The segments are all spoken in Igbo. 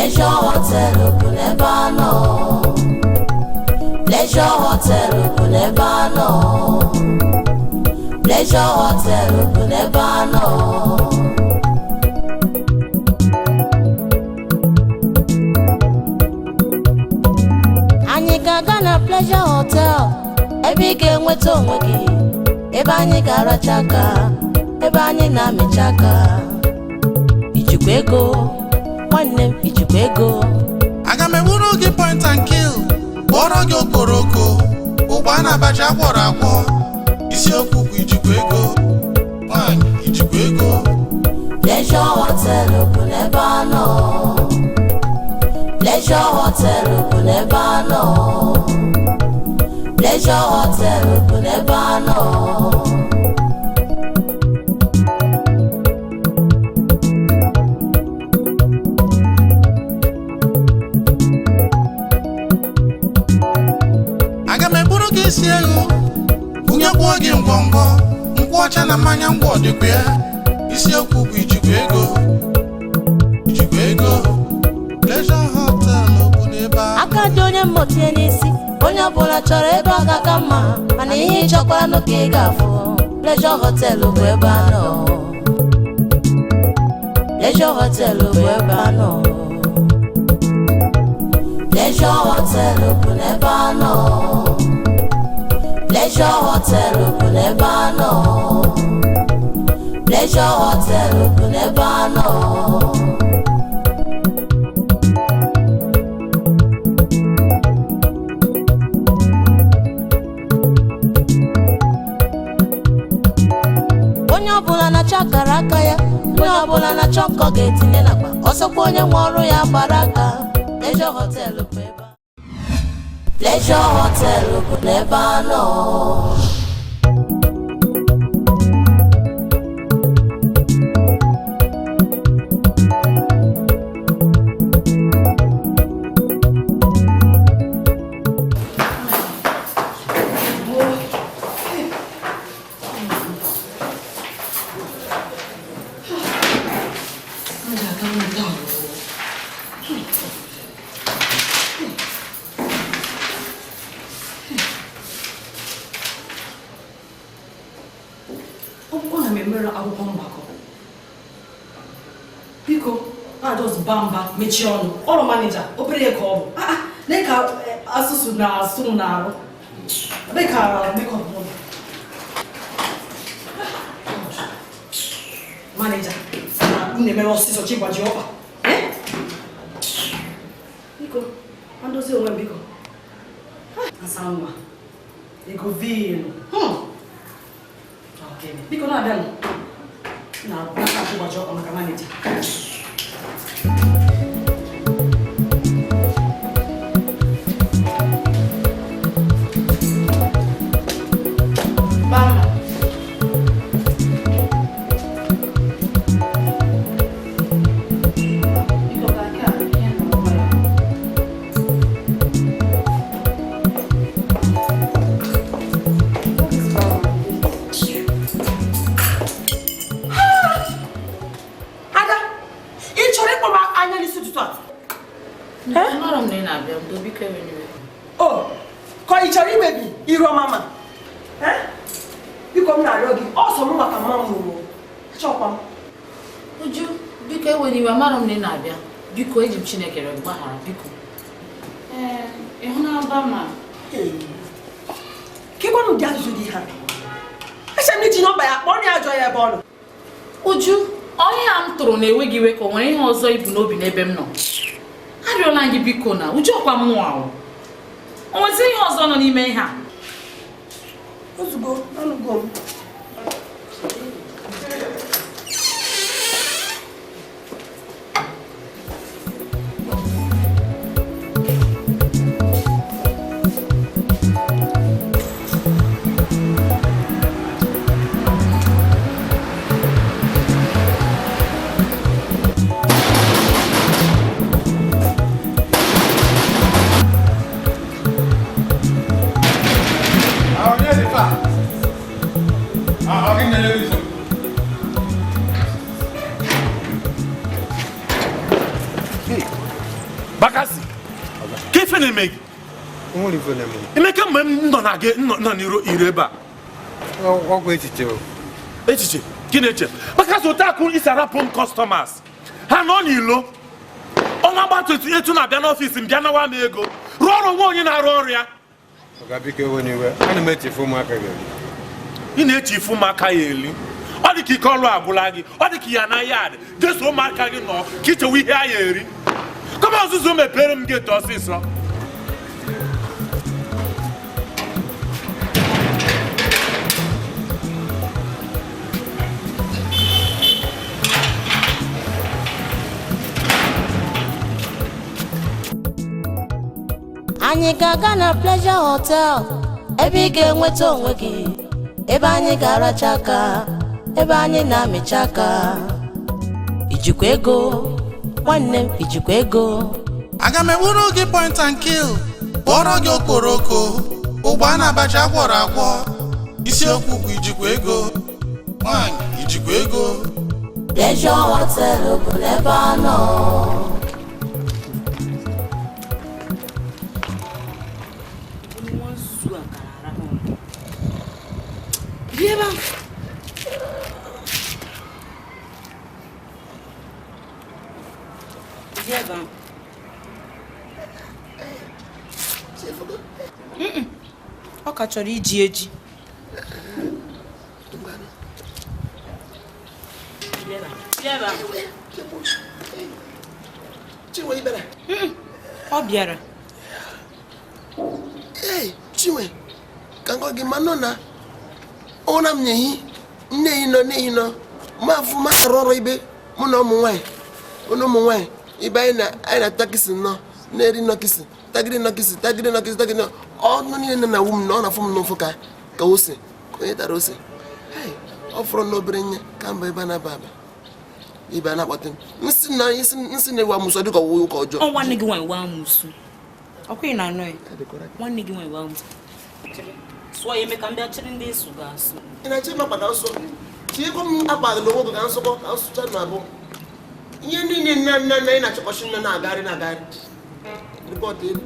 Pleasure Hotel bụ n'ebe a nọ. Pleasure Hotel bụ n'ebe a nọ. Pleasure Hotel bụ n'ebe a nọ. Anyị ga-aga na Pleasure Hotel, ebe ị ga-enweta onwe gị, ebe anyị ga-aracha aka, ebe anyị na-amịcha aka. Ijikwa ego, nwanne m, ijikwa ego? Aga m egburu gị point and kill, kpọrọ gị okporoko, ụgba na abacha akwọrọ akwọ. Isiokwu bụ ijikwa ego, nwanyị, ijikwa ego? Pleasure Hotel bụ n'ebe a nọ. Pleasure Hotel bụ n'ebe a nọ. Pleasure Hotel bụ n'ebe a nọ. Aga m egburu gị isi ewu, bunyekwuo gị ngwongwo, nkwụ ọcha na mmanya ngwọ dịkwa ya. Isiokwu bụ ijikwa ego, ijikwa ego? Pleasure Hotel bụ n'ebe a. Aka dị onye mmotie n'isi, onye ọbụla chọrọ ebe ọ ga-aka mma, mana ihe ị chọkwara nụ ka ị ga-afụ. Pleasure Hotel bụ ebe a nọ. Pleasure Hotel bụ ebe a nọ. Pleasure Hotel bụ n'ebe a nọ. Pleasure Hotel bụ n'ebe a nọ. Pleasure Hotel bụ n'ebe a nọ. Onye ọbụla na-achọ akara aka ya, onye ọbụla na-achọ nkọ ga-etinye n'akpa, ọsọkwa onye nwe ọrụ ya gbara aka. Pleasure Hotel bụ ebe a. Pleasure Hotel bụ n'ebe a nọ. Ọ bụrụ na m emere akwụkwọ mgbakọ, biko, a just ba mba, mechie ọnụ ọrụ. Manager, obere ka ọ bụ. Ah, ah, lee ka asụsụ na-asụ m n'arụ dị ka makeup ụlọ. Manager, m na-emere ọsịsọ chi gbaji ọkpa. Eh? Biko, ma ndozi onwe m, biko. Asa nwa ego vinu. Okay. Biko, na-abịanụ na na gbaji ọkpa maka manager. Bama. Biko, ka nke a ihe na-agwa ya. What is Bama? Ada, ị chọrọ ịkpọ m anya n'isi ụtụtụ a? Amara m na ị na-abịa ndo, biko eweniwe. O ka ị chọrọ imebi iru ọma ma? Eh? Biko, m na-arịọ gị, ọsọ m maka mma m rụrụ, achọkwa m. Uju, biko eweniwe, amara m na ị na-abịa. Biko, eji m Chineke rịọ gị gbaghara, biko. Ee, ị hụ na Bama? Kekwanụ ụdị ajụjụ dị ha? Eche m iji nọmba ya kpọọ ya, ajọ ya ebe ọ nọ. Uju, ọhịa a m tụrụ na-ewe gị iwe, ka o nwere ihe ọzọ ibu n'obi n'ebe m nọ? Arịọla m gị, biko na Uju, ọkwa mmụọ ahụ. O nwezi ihe ọzọ nọ n'ime ihe a? Ozugbo anụgo m. Ah, onye dị fa? Ah, ọ gị nyere gị nsogbu? Bakasị, ka ife na-eme gị? Emeka, mgbe m nọ na gị nọ n'iro iro ebe a. Ọgwụ echiche o. Echiche gị na-eche. Bakasị, otu akụ isi arapụ m customers ha nọ n'ilo ọnwa gbatu etu na-abịa n'ọfịs m bịa nawa m ego rụọ ọrụ nwa onye na-arụ ọrụ ya. Ọga, biko ewe n'iwe, ana m echefu ụmụaka gị. Ị na-eche ifu ụmụaka ya eli. Ọ dị ka ike ọrụ agwụla gị, ọ dị ka ya na ya adị jeso ụmụaka gị nọ ka ichewe ihe a ya eri. Kọma ọzụzụ mepere m geeti ọsịsọ. Anyị ga-aga na Pleasure Hotel, ebe ị ga-enweta onwe gị, ebe anyị ga-aracha aka, ebe anyị na-amịcha aka. Ijikwa ego, nwanne m? Ijikwa ego? Aga m ewuru gị point and kill, kpọrọ gị okporoko, ụgba na abacha agwọrọ agwọ. Isiokwu bụ ijikwa ego, nwanyị, ijikwa ego? Pleasure Hotel bụ n'ebe a nọ. Nwa nzuzu a kara arahụ ụra. Bịa ebe a. Bịa ebe a. Ọ ka chọrọ iji eji. Bịa ebe a. Bịa ebe a. Chinwe, ị bịara? Ọ bịara. Ee, Chinwe, ka ngọ gị ma nọ na ụra m na-ehi nne nọ n'ihi nọ ma afụ ma arụ ọrụ ibe mụ na ụmụ nwaanyị, mụ na ụmụ nwaanyị ibe anyị na anyị na-ata kisi nọ na-eri nọ kisi tagịrị nọ kisi tagịrị nọ kisi tagịrị nọ ọnụ niile nọ na wu m na ọ na-afụ m n'ụfụ ka ose ka onye tara ose. Hei, ọ fọrọ n'obere nye ka mba ebe a na-aba aba ibe a na-akpọta m nsị na nsị nsị na-ewu amụsọ dịka ọwụwa ụka ọjọọ. Ọ nwanne gị nwaanyị wa amụsụ. Ọkwa ị na-anọ ya? Nwanne gị nwaanyị wa amụsụ. Sụọ ya eme ka m bịa chịrị ndị ịsụ ga-asụ. Ị na-achọ ịma akpa ka nsọ chi ego m akpa gị n'onwe gị ka nsọkọ ka nsụcha na abụ ihe niile nna nna nna ị na-achọkọchi nna na-agagharị na-agagharị rịpọtụ elu.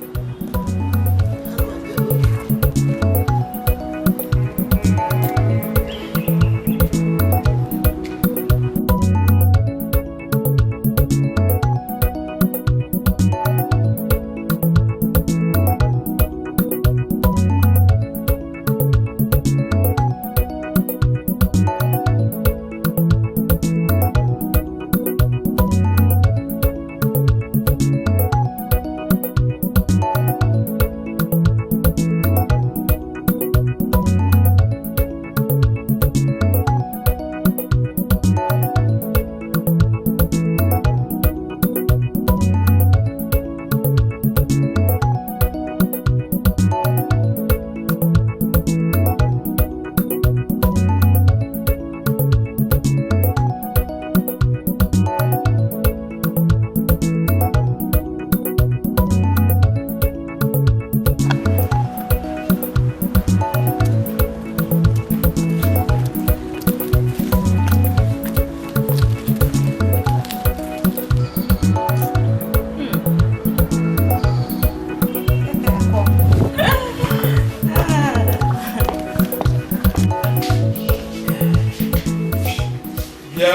Bịa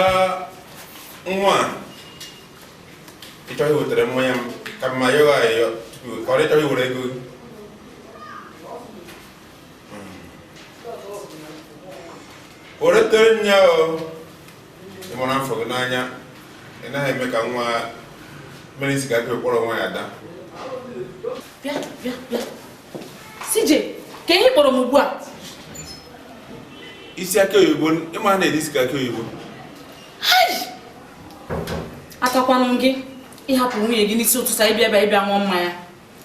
nwa a, ị chọrọ iwetere mmanya m ka mma yọghọ ayọ tupu ka ọ chọrọ iwere ego gị. Were tere nya o. Ị mụrụ afọ gị n'anya, ị naghị eme ka nwa mere isi ka aka kpọrọ nwa ya ada. Bịa, bịa, bịa. CJ, ka ihe kpọrọ m ugbu a? Isi aka oyibo, ịma na-eri isi ka aka oyibo. Atakwanụ m gị ịhapụ nwunye gị n'isi ụtụtụ ịbịa ebe ịbịa ṅụọ mmanya.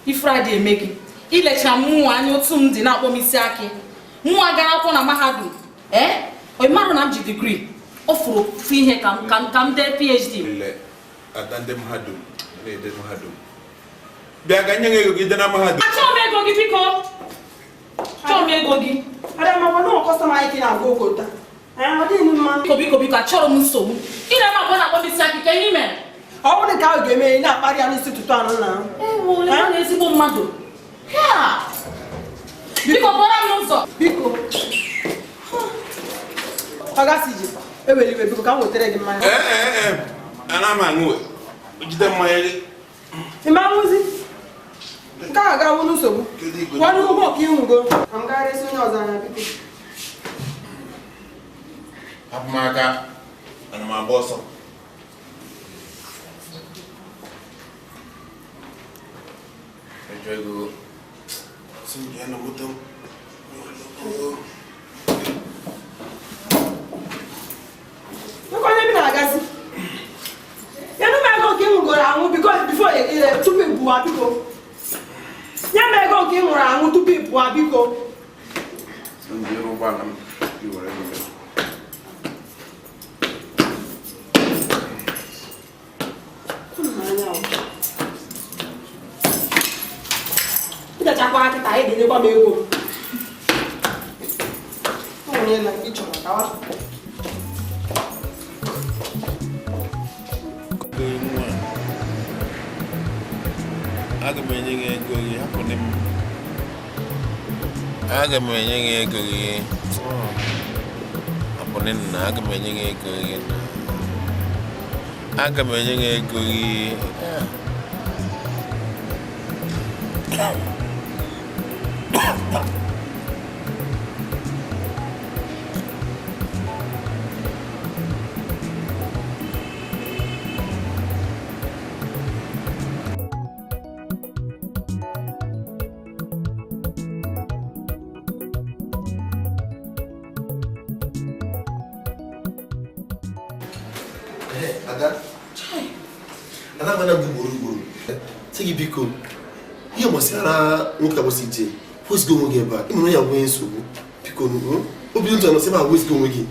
Ifuru adị eme gị. Ilecha m nwa anya otu m dị na-akpọ m isi akị. Nwa gara akwụkwọ na mahadum. Ee? Ị marụ na m ji digrii. O furu ofu ihe ka m dee PhD. Le ada ndị mahadum na-ede mahadum. Bịa ka nye gị ego gị dee na mahadum. Achọghị m ego gị, biko. Achọghị m ego gị. Adamma, na customer anyị ka ị na-agwa okwu taa. Ọ dịghị mma. Biko, biko, biko, achọrọ m nsogbu. Ị na-eme abụọ na-akpọ m isi akị ka ihe i mere. Ọ bụrụ nke ahụ ga-eme ị na-akparị ya n'isi ụtụtụ anụ na. Ewo, lekwa na ezigbo mmadụ. Ya! Biko kpọrọ m n'ụzọ. Biko. Ọ gasị ji ewere iwe biko ka m wetere gị mmanya. Ee, ana m aṅụ jide mmanya gị. Ị ma aṅụzi? Nke a ga-awụ nsogbu. Kwado ụgbọ ka ịnwụgo. Ka m gaa resi onye ọzọ anya biko. Hapụ m aka, ana m agba ọsọ. Ejọ ego. Sị m jee na moto m. Nwoke onye bi na-agazi. Ya nụ m ego nke ị ṅụgoro aṅụ biko bifo tupu ị pụọ biko. Nye m ego nke ị ṅụrụ aṅụ tupu ị pụọ biko. Sị m jee n'ụgbọala m i were ego m. Ịdachakwa kịta ị ga-enyekwa m ego m. Ọ nwere ihe na ị chọrọ gawa. Aga m enye gị ego gị, hapụ m. Aga m enye gị ego gị. Hapụ nna, aga m enye gị ego gị. Aga m enye gị ego gị. Ada, Ada mana ugboro ugboro sị gị biko ihe gbasara nwoke agbụsị ije weziga onwe gị ebe a ịmụrụ ya nwee nsogbu biko obi ntụ anọsị ebe a weziga onwe gị.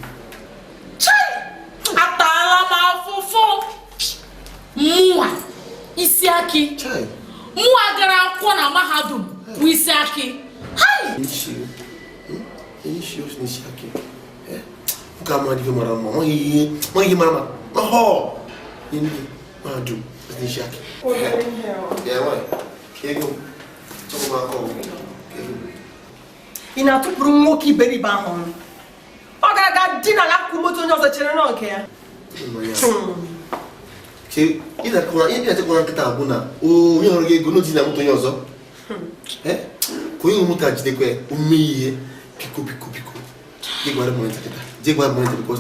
Ataala m afụfụ mụnwa isi akị mụnwa gara akwụkwọ na mahadum bụ isi akị. Nwoke ama dị mara mma nwaghị ihe mara mma ọhọ ihe mahadum n'isi akị. Ị na-atụpụrụ nwoke iberibe ahụ ọnụ. Ọ ga-aga di na akụkụ moto onye ọzọ chere na nke ya. Ị na-achịkwa nkịta abụ na onye hụrụ gị ego n'oji na moto onye ọzọ. Ka onye nwe moto a jidekwa omume ihe biko biko biko. Jee gwara m kịta. Jee gwara m biko.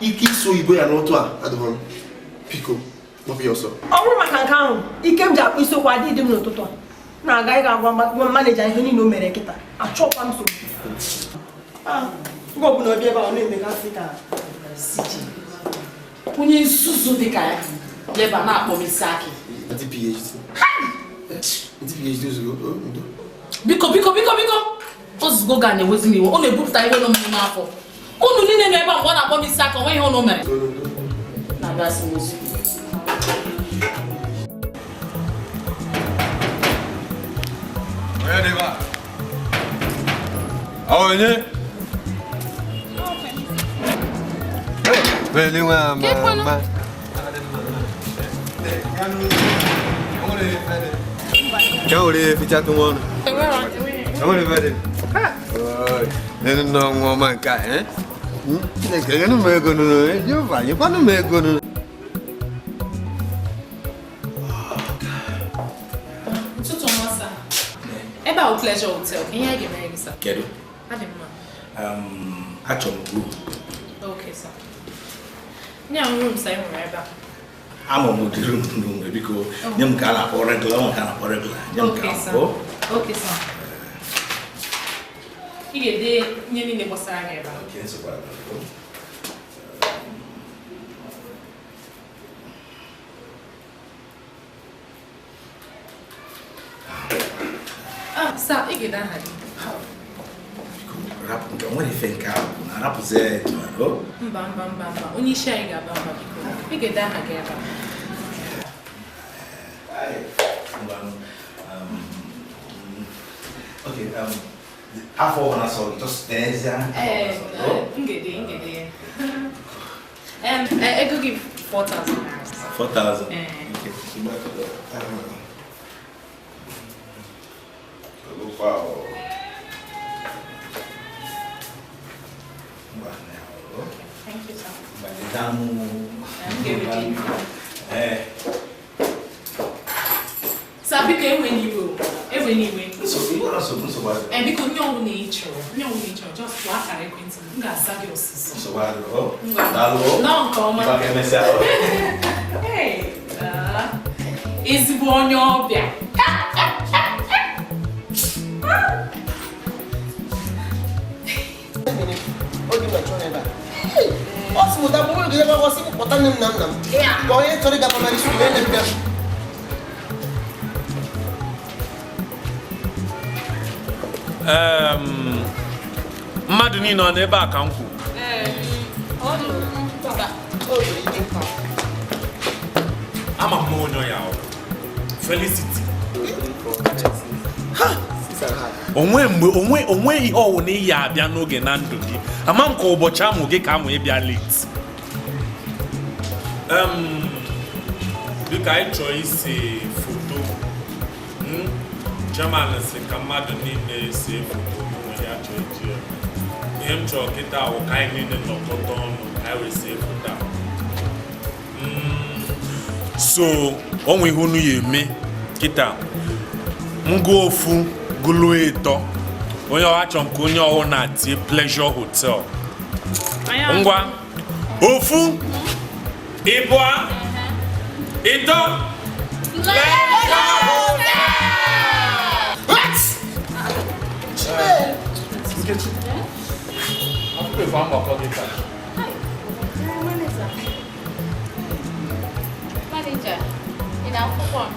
Ike iso oyibo ya n'ụtụ a adịghị m. Biko gbapụ ya ọsọ. Ọ bụrụ maka nke ahụ ike m ji akpụ isiokwu adịghị m n'ụtụtụ a. Na-aga ịga agwa maneja ihe niile o mere kịta. Achọkwa m nsogbu. Oge ọbụla ọbịa ebe a ọ na-emegasị ka CJ. Onye nzuzu dị ka ya leba na-akpọ m isi akị. Ndị PhD. Ndị PhD ozugbo. Biko biko biko biko. Ozugbo ga na-ewezi m iwe. Ọ na-ebupụta ihe nọ m n'afọ. Unu niile nọ ebe a mgbe ọ na-akpọ m isi akị, ọ nweghị ihe unu mere. Na-abịasị m ozugbo. Onye? Veli nwa mama. Ka ore ficha tu wonu. Enwere ife dị. Nenu nọ nwa ọma nke a, eh? Chineke nyenu m ego nunu, Jehova nyekwanụ m ego nunu. Ụtụtụ ọma sir. Ebe a bụ Pleasure Hotel. Ihe a ga-emere gị sir. Kedu? Adị mma. Achọrọ m room. Okay sir. Nye m room sir, ị nwere ebe a. Ama m ụdị room nwere biko nye m ka a na-akpọ regular, ọ ka a na-akpọ regular. Nye m ka Okay sir. ọ. Okay sir. Ị ga-ede ihe niile gbasara gị ebe a. Okay, nsogbu adịghị. Ah, sir, ị ga-ede aha gị. Rapụ nke nwere ife nke ahụ na arapụzie ya etu a, o? Mba mba mba mba, onye isi anyị ga-aba mba biko. Ị ga-ede aha gị ebe a. Okay, afọ ọbụla sọ gị, just deezie. Ee, ngede ngede. Ego gị 4,000 naira. 4,000. Ee. Okay. Thank you, sir. Sir, biko enwe n'iwe o. Enwe n'iwe. Ee, biko nye ọbụla ị chọrọ, nye ọbụla ị chọrọ, just tụọ akara ekwentị m, m ga-aza gị ọsịsọ. Ngwa. Nọọ nke ọma. Hey, ah, ezigbo onye ọbịa. Ọ sị mụta bụrụ gị ebe ọ sị kpọta nne m na nna m ka onye chọrọ ịga primary school onye na-ebịa. Mmadụ niile ọ nọ ebe a ka m kwu? Ama m onye ya ọ Felicity. Onwe mgbe onwe onwe ihe ọwụ na iyi abịa n'oge na ndụ gị, ama m ka ụbọchị amụ gị ka amụ ịbịa late. Dịka anyị chọọ ise foto, chairman sị ka mmadụ niile see foto onwe ya chọọ iji ya. Ihe m chọrọ kịta wụ ka anyị niile nọkọta ọnụ ka anyị wee see foto a. So onwe ihe unu ya eme kịta, ngụ ofu gụlụ ịtọ, onye ọha chọrọ nke onye ọhụụ na-atie Pleasure Hotel. Ngwa, ofu, ịbụa, ịtọ. Nkechi, akwụkwọ efu agbakọ gị taa. Manager, ị na-akwụkwọ m?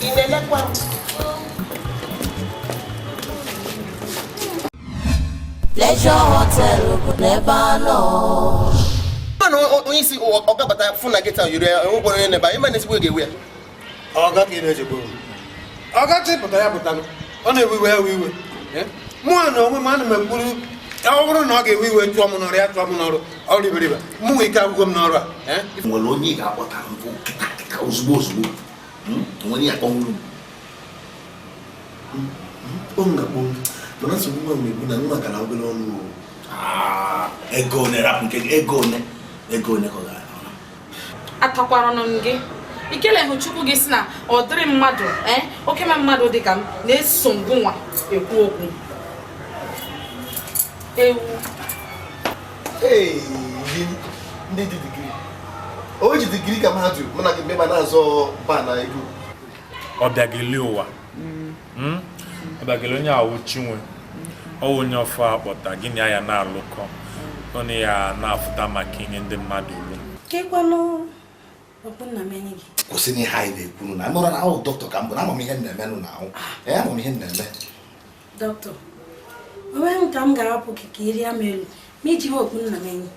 Ị na-elekwa m? Pleasure Hotel bụ n'ebe a nọ. Mana onye isi ọ gabata fụ na geta yiri ya enwekwa onye na-ebe anyị, mana ezigbo ga-ewe ya. Ọga ka ị na-echegbu onwe. Ọga chịpụta ya pụtanụ, ọ na-ewe iwe ya ewe iwe. Mụ na onwe m ana m ekwuru, ọ bụrụ na ọ ga-ewe iwe tụọ m n'ọrụ, ya tụọ m n'ọrụ, ọrụ iberibe, mụ nwee ike agwụgwọ m n'ọrụ a. Nwere onye ị ga-akpọta mbụ kịta kịta ozugbo ozugbo. Nwere ya akpọnwụrụ m. O m ga-akpọ m, mana nsogbu nwa m na-ekwu na nwa gara obere ọnụ o. Ego one rapụ nke gị, ego one, ego one ka ọ ga-anọ. Atakwaranụ m gị. Ikele hụ Chukwu gị si na ọ dịrị mmadụ, oke ma mmadụ dị ka m na-eso ngụnwa ekwu okwu. Ewu. Ee, ndị ji digrii. O ji digrii ka mahadum, mana gị mgbe na-azọ ba na ego. Ọbịageli ụwa. Ọbịageli onye awụ Chinwe. Ọ wụ onye ọfọ akpọta gị na ya na-alụkọ. Onye ya na-afụta maka inye ndị mmadụ olu. Kekwanụ okpu nna m enyi gị. Kwụsị n'ihe anyị na-ekwu na mụrụ na ahụ dọkịta ka m bụ na ama m ihe m na-eme nụ na ahụ. Ee, ama m ihe m na-eme. Dọkịta, onweghị m ka m ga-ahapụ gị ka ị rịa m elu ma iji hụ okpu nna m enyi.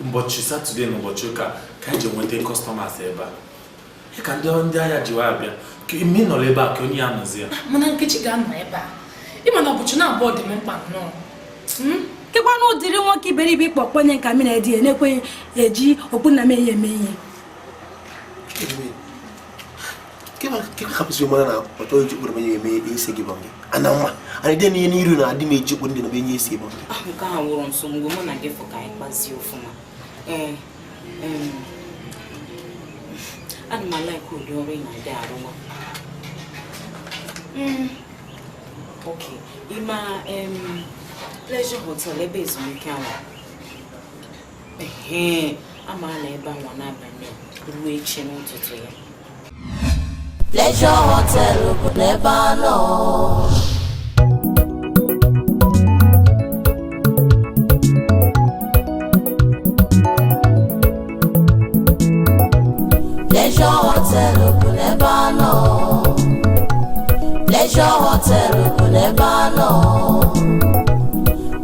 Ụbọchị Satọde na ụbọchị ụka ka anyị ji nweta customers ebe a. Ka ndị ahịa ji wee abịa, ka ime nọrọ ebe a ka onye ya nọzi ya. Mana Nkechi ga-anọ ebe a. Ịma na ụbọchị na-abụọ dị m mkpa nnọọ. Kekwanụ ụdịrị nwoke iberibe ịkpọ kpọnye nka m na-edi ya na-ekweghị eji okpu nna m enyi eme ihe. Kekwa hapụsị mara na ọ chọghị iji okpu na eme ese gị bọngị. Ana nwa, ana ede n'ihe n'iru na adị m eji okpu ndị na enye ese bọngị. Nke a wụrụ nso mgbe mụ na gị fụ ka anyị kpazie ọfụma. Ee, ana m alaiki ụdị ọrụ ị na-adị arụwa. Ok, ịma Pleasure Hotel ebe ezumike anwa. Ee, amaala ebe anwa n'abalị ruo echi n'ụtụtụ ya. Pleasure Hotel bụ n'ebe a nọ. Pleasure Hotel bụ n'ebe a nọ. Pleasure Hotel bụ n'ebe a nọ.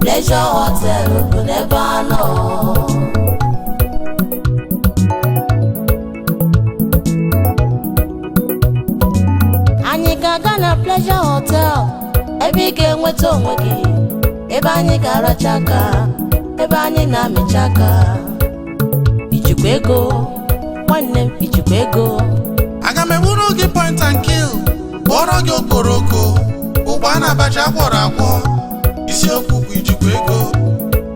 Pleasure Hotel bụ n'ebe a nọ. Anyị ga-aga na Pleasure Hotel ebe ị ga-enweta onwe gị, ebe anyị ga-aracha aka, ebe anyị na-amịcha aka. Ijikwa ego? Nwanne m, ijikwa ego? Aga m egburu gị point and kill, kpọrọ gị okporoko, ụgba na abacha agwọrọ agwọ. Isiokwu bụ ijikwa ego,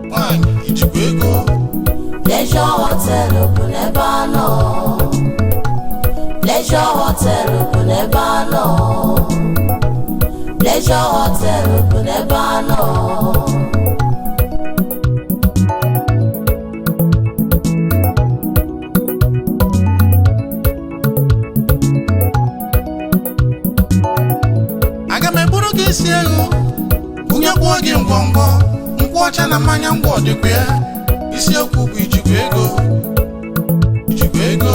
nwanyị, ijikwa ego? Pleasure Hotel bụ n'ebe a nọ. Pleasure Hotel bụ n'ebe a nọ. Pleasure Hotel bụ n'ebe a nọ. Aga m eburu gị isi ewu, bunyekwuo gị ngwongwo, nkwụ ọcha na mmanya ngwọ dịkwa ya. Isiokwu bụ ijikwa ego, ijikwa ego?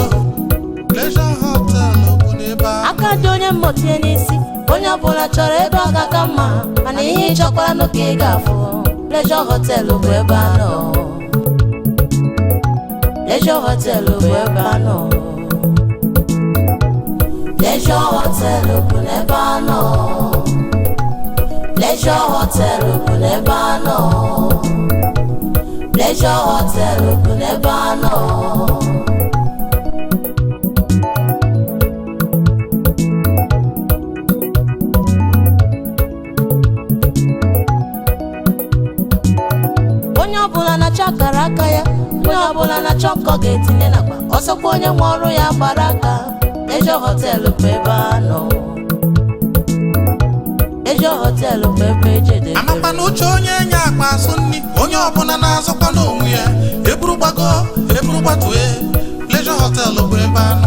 Pleasure Hotel bụ n'ebe a. Aka dị onye mmotie n'isi, onye ọbụla chọrọ ebe ọ ga-aka mma, mana ihe ị chọkwara nụ ka ị ga-afụ. Pleasure Hotel bụ ebe a nọ. Pleasure Hotel bụ ebe a nọ. Pleasure Hotel bụ n'ebe a nọ. Pleasure Hotel bụ n'ebe a nọ. Pleasure Hotel bụ n'ebe a nọ. Onye ọbụla na-achọ akara aka ya, onye ọbụla na-achọ nkọ ga-etinye nakwa ọsọkwa onye nwe ọrụ ya gbara aka. Pleasure Hotel bụ ebe a nọ. Pleasure Hotel bụ ebe ejedebere. Amakwa na uche onye nye akpa asụ nri, onye ọbụla na-azọkwa n'onwe ya. Eburu gbago, eburu gbatue, Pleasure Hotel bụ ebe a nọ.